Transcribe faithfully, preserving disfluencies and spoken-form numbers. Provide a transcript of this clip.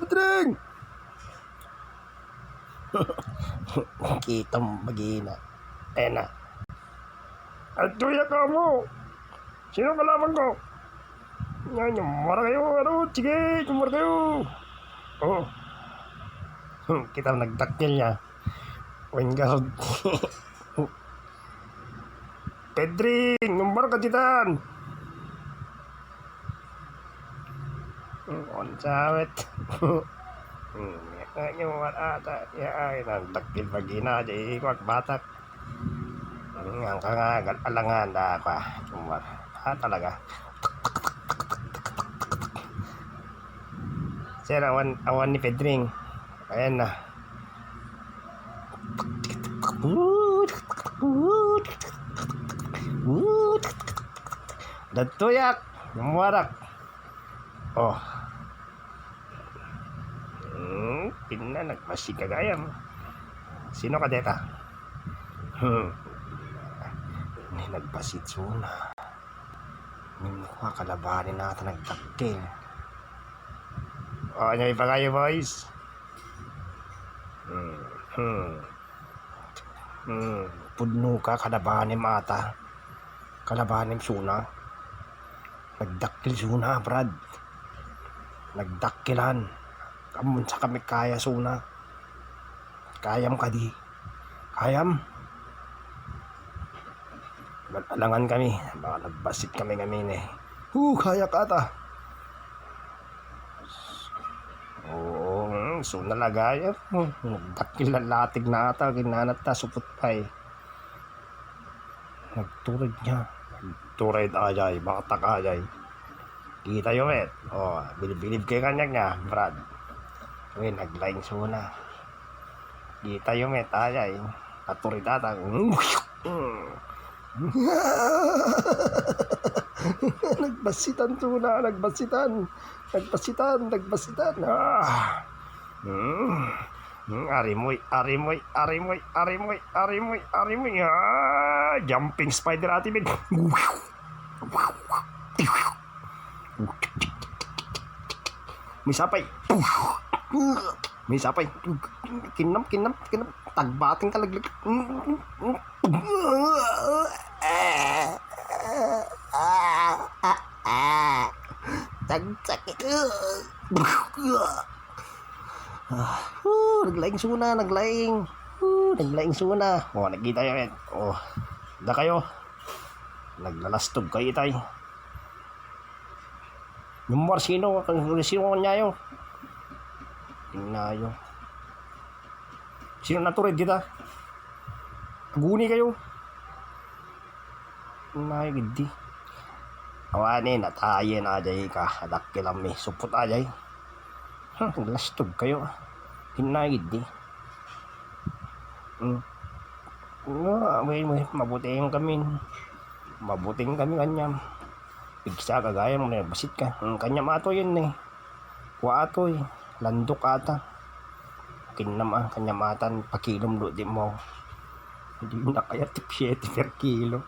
Pedring! Kitam bagina. Ayan na. Adtoya kamo. Sino kalaban ko? Yan, yung mara kayo. Ano? Sige, yung mara kayo. Oh. Hmm, kita nagdakkel niya. Wingard. Pedring, number ka ditan. Hmm, on sawit. Hmm, yan yung wala ata. Ya, ay, nagdakkel bagina, di ko batak. Hmm, ang ka nga, alangan da pa. Number. Ah, talaga. Sir, awan, awan ni Pedring. Ayan na. Dadtoyak, namuarak. Oh. Hmm, pinna nagpasig ka gayam. Sino ka deta? Hmm. Ni nagpasit suna. Ni mukha kalabanin nata nagdakkel. Oh, ano iba kayo, boys? Hmm. Hmm. Hmm. Pudno ka, kalabanim ata. Kalabanim suna. Nagdakkel suna, Brad. Nagdakkelan. Amunsa kami kaya suna. Kayam kadi. Kayam. Alangan kami. Baka nagbasit kami kami ni. Huh, kaya ka ata. Oo, mm, so nalagayat. Hmm, nagdakkel lalatig na ata, kinanatta, supot pa eh. Nagturid niya. Nagturid ajay, batak ajay. Kita yo, met. Oh, bilib-bilib kayo kanya niya, Brad. Uy, naglaing suna. Kita yo, met, ajay. Naturid ata. Mm. Nagbasitan suna, nagbasitan. Nagbasitan, nagbasitan. Ah. Hmm. Hmm, arimoy, arimoy, arimoy, arimoy, arimoy, arimoy. Ah, jumping spider ati, big. Misapay. Misapay. Kinam, kinam, kinam. Tagbating ka laglag. Tagsakit. Ah, uh, naglaing suna, naglaing. Uh, naglaing suna. Oh, nagkita yan. Oh, da kayo. Naglalastog kayo, itay. Number sino, sino kanyayo? Tingnayo. Sino naturid kita? Aguni kayo. Nay, gidi. Awani, natayen ajay ka. Adakkel mi. Supot ajay. Hmm, lastog kayo. Hinay, gidi. Hmm. Ah, wait, wait. Mabuting kami. Mabuting kami kanyam. Pigsa ka gayam, basit ka. Hmm, kanyam ato yun eh. Kua atoy, landok ata. Kinnam a, kanyamatan, pakilom do di mo. Di na kaya tip siete per kilo.